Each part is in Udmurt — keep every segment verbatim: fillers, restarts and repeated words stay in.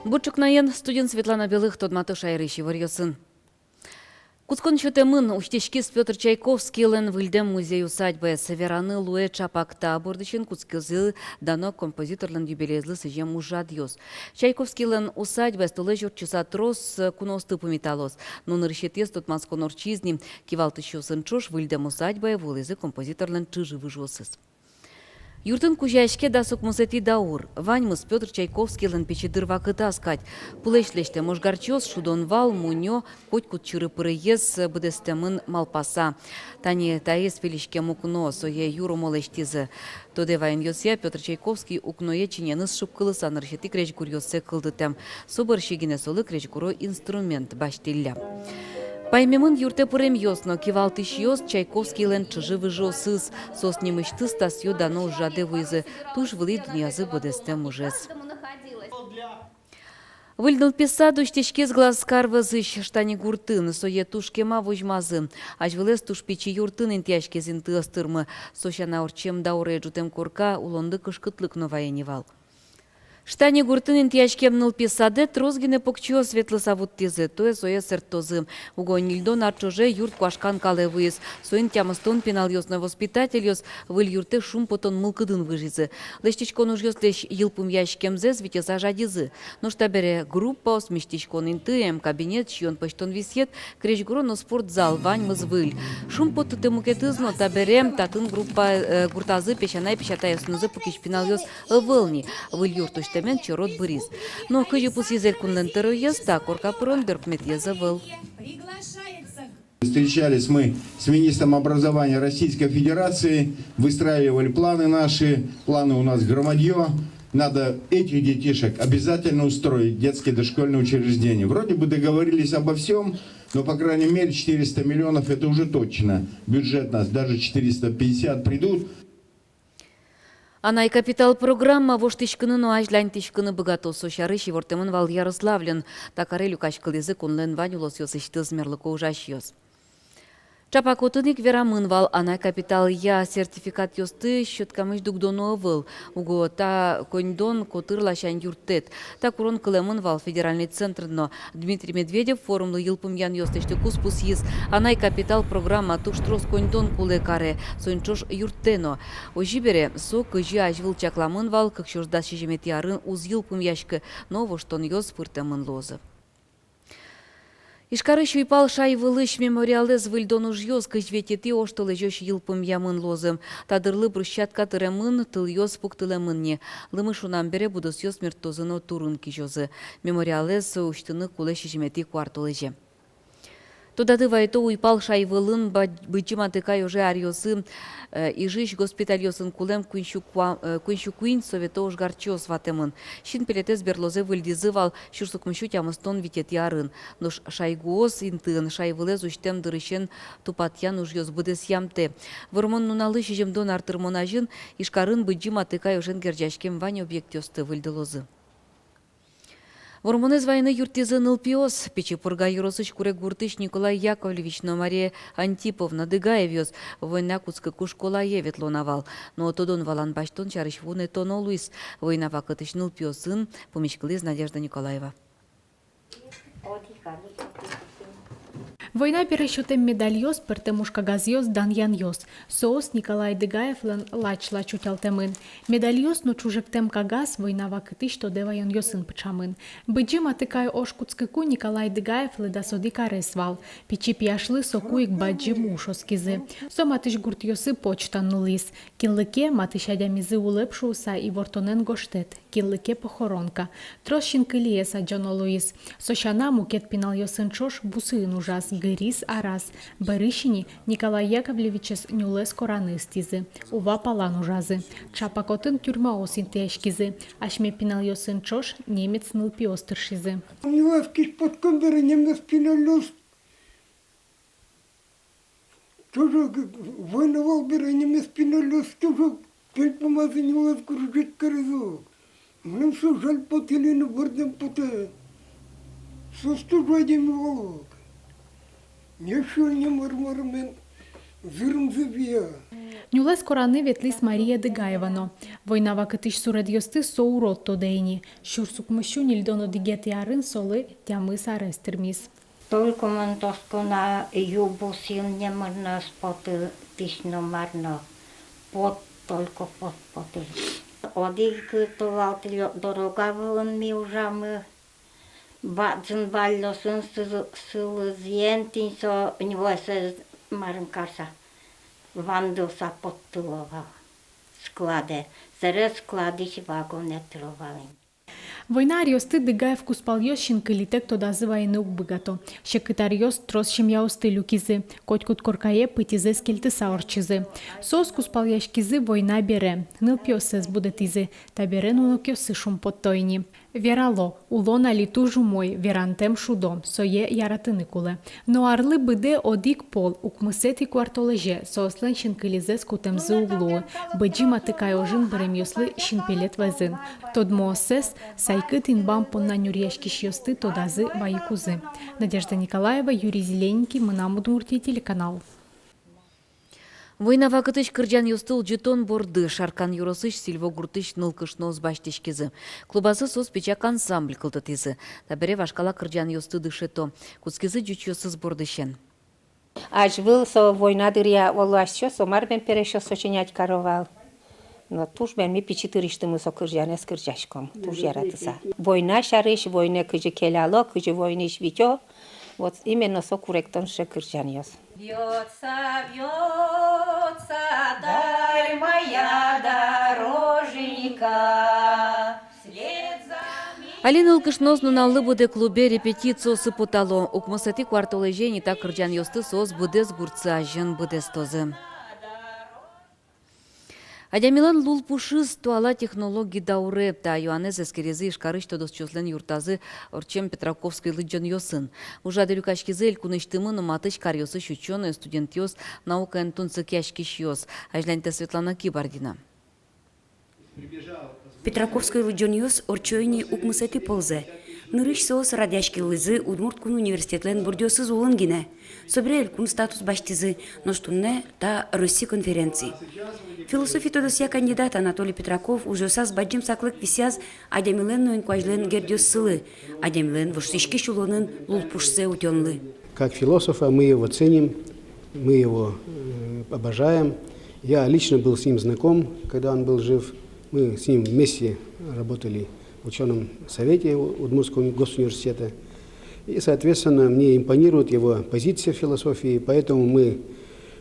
Бур ӵукнаен! Студиын Светлана Белых. Тодмато шаерысь иворъёсын. Кутскон сётэмын, усьтӥськиз Пётр Чайковскийлэн выльдэм музей-усадьбаез. Вераны луэ, ӵапак та бордысен кутскизы дано композиторлэн юбилеезлы сӥзем ужрадъёс. Чайковскийлэн усадьбаез толэзь ортчыса трос куноосты пумиталоз. Но нырысетӥез тодматскон ортчиз ни. Кивалтӥсьёсын ӵош выльдэм усадьбае вуылӥзы композиторлэн чыжы-выжыосыз. Юртын кузёяське дас укмысэтӥ даур. Ваньмыз Пётр Чайковскийлэн пичи дыр вакытаз кадь. Пулэсь лэсьтэм ожгарчиос, шудон вал, мунё, котькуд чыры-пырыез быдэстэмын малпаса. Тани таиз пилиськем укно, сое юромо лэсьтӥзы. Тодэ ваёнъёсъя, Пётр Чайковский укное чиньыеныз шуккылыса нырысетӥ крезьгуръёссэ кылдытэм. Со бӧрсьы гинэ солы крезьгуро инструмент басьтӥллям. Паймемын юртэ пыремъёс но кивалтӥсьёс, Чайковскийлэн чыжы-выжыосыз. Соос нимысьтыз та сӥё-дано ужрадэ вуизы, туж вылӥ дунъязы быдэстэм ужез. Выль нылпи сад усьтӥськиз Глазкар вӧзысь Штани гуртын. Сое туж кема возьмазы. Азьвылэз туж пичи юртын интыяськиз интыос тырмы. Со сяна, ортчем дауре ӝутэм корка улонлы кышкытлык но вае ни вал. Штани гуртын интыяськем нылпи садэ трос гинэ покчиос ветлыса вуттӥзы, туэ сое сэрттозы. Уго ньыльдон ар ӵоже юрт куашкан калэ вуиз. Соин тямыстон пиналъёс но воспитательёс выль юртэ шумпотон мылкыдын выжизы. Лэсьтӥськон ужъёслэсь йылпумъяськемзэс витьыса жадизы. Нош табере группаос, миськиськон инты, эм кабинет, сиён пӧзьтон висъет, крезьгуро но спортзал — ваньмыз выль. Шумпоттытэ мукетыз но: табере татын, группа, э, гуртазы песянай-песятайёсынызы пукись пиналъёс ӧвӧл ни. Выль юрт усьтэмен черод быриз. Но кызьы пусйиз элькунлэн тӧроез, та корка пырон берпуметӥез ӧвӧл. Встречались мы с министром образования Российской Федерации, выстраивали планы наши, планы у нас громадьё. Надо этих детишек обязательно устроить в детские дошкольные учреждения. Вроде бы договорились обо всём, но, по крайней мере, четыреста миллионов — это уже точно. Бюджет нас, даже четыреста пятьдесят придут. Анай капитал программа воштӥськыны но азьланьтӥськыны быгатоз. Со сярысь ивортэмын вал Ярославльын. Та каре люкаськылӥзы кунлэн вань улосъёсысьтыз мерлыко ужасьёс. Ӵапак отын ик верамын вал: анай капиталъя сертификатъёсты сёткамысь дугдоно ӧвӧл. Уго та коньдон котыр ласянь юрттэт. Та курон кылэмын вал федеральный центрын но. Дмитрий Медведев форумлы йылпумъянъёс лэсьтыкуз пусйиз: анай капитал программа туж трос коньдон кулэ каре, соин ӵош юрттэ но. Озьы бере, со, кызьы азьвыл чакламын вал, кык сюрс дас сизьыметӥ арын уз йылпумъяськы, но воштонъёс пыртэмын луозы. Ижкарысь уйпал шайвылысь мемориалэз выльдон ужъёс кызь витетӥ оштолэзёзь йылпумъямын луозы. Та дырлы брусчатка тыремын, тылъёс пуктылэмын ни. Лымы шунам бере будосъёс мерттозы но турын кизёзы. Мемориалэз усьтыны кулэ сизьыметӥ куартолэзе. Тодады вайытом, уйпал шайвылын ба-, Быдӟым Атыкай ожей аръёсы, э, Ижысь госпитальёсын кулэм куинь сю куа-, э, куинь сю куинь совето ожгарчиос ватэмын. Синпелетэз берлозэ выльдӥзы вал сюрс укмыссю тямыстон витетӥ арын. Нош шайгуос интыын шайвылэз усьтэм дырысен тупатъян ужъёс быдэсъямтэ. Вормон нуналлы сизьымдон ар тырмон азьын Ижкарын Быдӟым Атыкай ожен герӟаськем вань объектъёсты выльдылозы. Вормонэз вайыны юрттӥзы нылпиос. Пичи Пурга ёросысь Куреггуртысь Николай Яковлевич но Мария Антиповна Дыгаевъёс война кутскыку школае ветло на вал. Но тодон-валан басьтон сярысь вунэтоно луиз. Война вакытысь нылпиосын пумиськылӥз Надежда Николаева. Война бере сётэм медальёс, пӧртэм ужкагазъёс, данъянъёс. Соос Николай Дыгаевлэн лач-лач утялтэмын. Медальёс но ӵужектэм кагаз война вакытысь тодэ ваёнъёсын пыӵамын. Быдӟым Атыкай ож кутскыку Николай Дыгаевлы дас одӥг арес вал. Пичи пияшлы соку ик бадӟым уж оскизы. Со матысь гуртъёсы почтаен нуллӥз. Кинлы ке матысь адямизы улэп шуыса ивортонэн гожтэт, кинлы ке похоронка. Трос синкылиез адӟоно луиз. Со сяна, мукет пиналъёсын ӵош бусыын ужаз, гыриз араз. Бӧрысь ини Николай Яковлевичез нюлэс кораны ыстӥзы, Ува палан ужазы. Ӵапак отын тюрьмаос интыяськизы. Асьме пиналъёсын ӵош немец нылпиос тыршизы. Нюлэс киспоткем бере немец пиналъёс тоже, г-, г-, война вал бере немец пиналъёс тоже пельпумазы нюлэс грузить каризы. Мыным со жаль потэ, ини бӧрдэм потэ. Соос тоже адями вал ук. Не сюль, не мар-мар, мон зырымзы вия. Нюлэс кораны ветлӥз Мария Дыгаева но. Война вакытысь суредъёсты со урод тодэ ини. Сюрс укмыссю ньыльдон одӥгетӥ арын солы тямыс арес тырмиз. Только мон тоскона, юб усьын номыр но ӧз поты, тысь номыр но, пот, только пот потӥз. Одӥг толалтэ лёт дорога вылын ми ужамы. Бадӟым валлёсын сыл-, сылызъем тӥни со нюлэсэз марым карса, вандылса поттыло вал складэ. Сэре складысь вагонэ тыро вал ини. Война аръёсты Дыгаев кузпалъёс синкылитэк тодазы вайыны уг быгато. Секыт аръёс трос семьяосты люкизы, котькуд коркае пытьызэс кельтыса ортчизы. Соос кузпалъяськизы война бере, нылпиоссэс будэтӥзы, табере нуныкъёссы шумпотто ини. Верало, улон али туж умой, верантэм шудо, сое яратыны кулэ. Но арлы быдэ одӥг пол, укмысэтӥ куартолэзе, соослэн синкылизэс кутэмзы уг луы. Быдӟым Атыкай ожын быремъёслы синпелет вӧзын. Тодмооссэс, сайкыт инбам понна нюръяськисьёсты тодазы вайыкузы. Надежда Николаева, Юрий Зелененький, «Мынам Удмуртие» телеканал. Война вакытысь кырӟанъёсты улӟытон борды Шаркан ёросысь Сильво гуртысь нылкышноос басьтӥськизы. Клубазы соос пичак ансамбль кылдытӥзы. Табере вашкала кырӟанъёсты дышето. Кутскизы ӟучъёсыз бордысен. Азьвыл со война дыръя оло асьсё, со мар бен пересьёс сочинять каро вал. Но туж бен ми пичи дырысьтымы со кырӟанэз кырӟаськом, туж яратыса. Война сярысь, войнае кызьы келяло, кызьы войнаысь витё. Вот именно со куректон сыӵе кырӟанъёс. Вьётся, вьётся даль моя дороженька, вслед за... Али нылкышноос нуналлы быдэ клубе репетициосы потало. Укмысэтӥ куартолэзе ини та кырӟанъёсты соос быдэс гуртсы азьын быдэстозы. Адямилэн лулпушыз туала технологи дауре. Та юанэз эскеризы Ижкарысь тодосчиослэн юртазы ортчем Петраковской лыдӟонъёсын. Ужрадэ люкаськизы элькунысьтымы но матысь каръёсысь учёнойёс, студентъёс, наукаен тунсыкъяськисьёс. Азьланьтэ Светлана Кибардина. Петраковской лыдӟонъёс ортчо ини укмысэтӥ ползэ. Нырысь соос радъяськылӥзы Удмурт кун университетлэн бурдъёсыз улын гинэ. Собере элькун статус басьтӥзы, нош туннэ та Росси конференци. Философи тодосъя кандидат Анатолий Петраков ужъёсаз бадӟым саклык висъяз адямилэн но инкуазьлэн гердъёссылы, адямилэн воштӥськись улонын лулпушсэ утёнлы. Как философа мы его ценим, мы его, э, обожаем. Я лично был с ним знаком, когда он был жив. Мы с ним вместе работали в учёном совете У-, Удмуртского госуниверситета. И, соответственно, мне импонирует его позиция в философии, поэтому мы,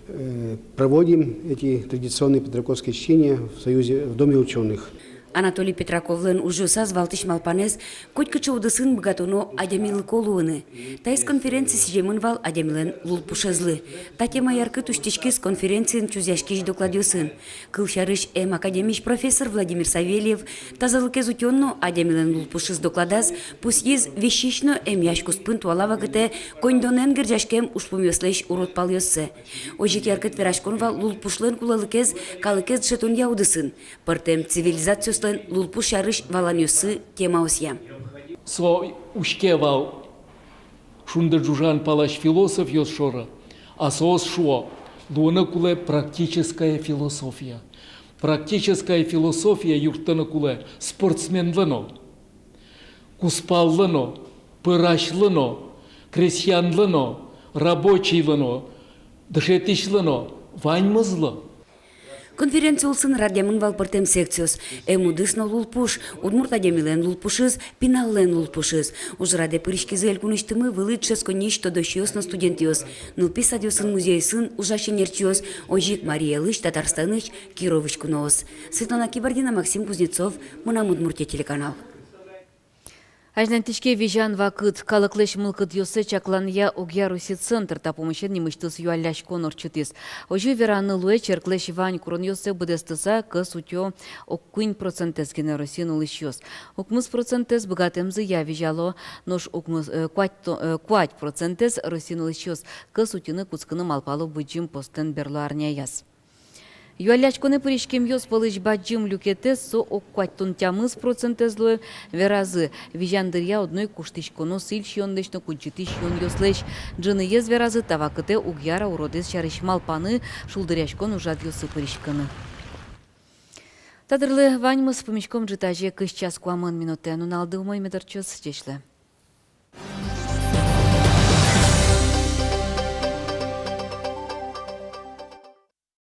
э, проводим эти традиционные петраковские чтения в Союзе, в Доме учёных. Анатолий Петраковлэн ужъёсаз валтӥсь малпанэз: котькыӵе удысын быгатоно адямилыко луыны. Таиз конференци сӥземын вал адямилэн лулпушезлы. Та тема яркыт усьтӥськиз конференциын чузъяськись докладъёсын. Кылсярысь, эм академиысь профессор Владимир Савельев тазалыкез утён но адямилэн лулпушыз докладаз пусйиз висись но эмъясь куспын туала вакытэ коньдонэн герӟаськем ужпумъёслэсь урод палъёссэ. Озьы ик яркыт вераськон вал лулпушлэн кулэлыкез калыкез дышетонъя удысын, пӧртэм цивилизациослэн лулпуш сярысь валанъёссы темаосъя. Со учке вал шунды ӝужан палась философъёс шоры, а соос шуо: луыны кулэ практическая философия. Практическая философия юрттыны кулэ спортсменлы но, кузпаллы но, пӧрасьлы но, крестьянлы но, рабочийлы но, дышетӥсьлы но, ваньмызлы. Конференци улсын радъямын вал пӧртэм секциос: эм удыс но лулпуш, удмурт адямилэн лулпушыз, пиналлэн лулпушыз. Ужрадэ пыриськизы элькунысьтымы вылӥ дышетсконниысь тодосчиос но студентъёс, нылпи садъёсын, музейёсын ужась ӧнерчиос, озьы ик Марий Элысь, Татарстанысь, Кировысь куноос. Светлана Кибардина, Максим Кузнецов, «Мынам Удмуртие» телеканал. Азьланьтӥське визян вакыт. Калыклэсь мылкыдъёссэ чакланъя огъя Росси центр та пумысен нимысьтыз юалляськон ортчытӥз. Озьы вераны луэ, черклэсь вань куронъёссэ быдэстыса, кӧс утё ог куинь процентэз гинэ Россиын улӥсьёс. Укмыс процентэз быгатэмзыя визяло, нош укмыс, э, куать то-, э, куать процентэз Россиын улӥсьёс кӧс утьыны кутскыны малпало быдӟым постлэн берло арняяз. Юалляськонэ пыриськемъёс пӧлысь бадӟым люкетэз, со ог куатьтон тямыс процентэз луэ, веразы, визян дыръя одно ик куштӥськоно сӥль сиёнлэсь но кудӟытӥсь сиёнъёслэсь. Ӝыныез, веразы, та вакытэ уг яра уродэз сярысь малпаны, шулдыръяськон ужрадъёсы пыриськыны. Та дырлы ваньмыз. Пумиськом ӝытазе кызь час куамын минутэ. Нуналды умой мед ортчоз. Ӟеч луэ.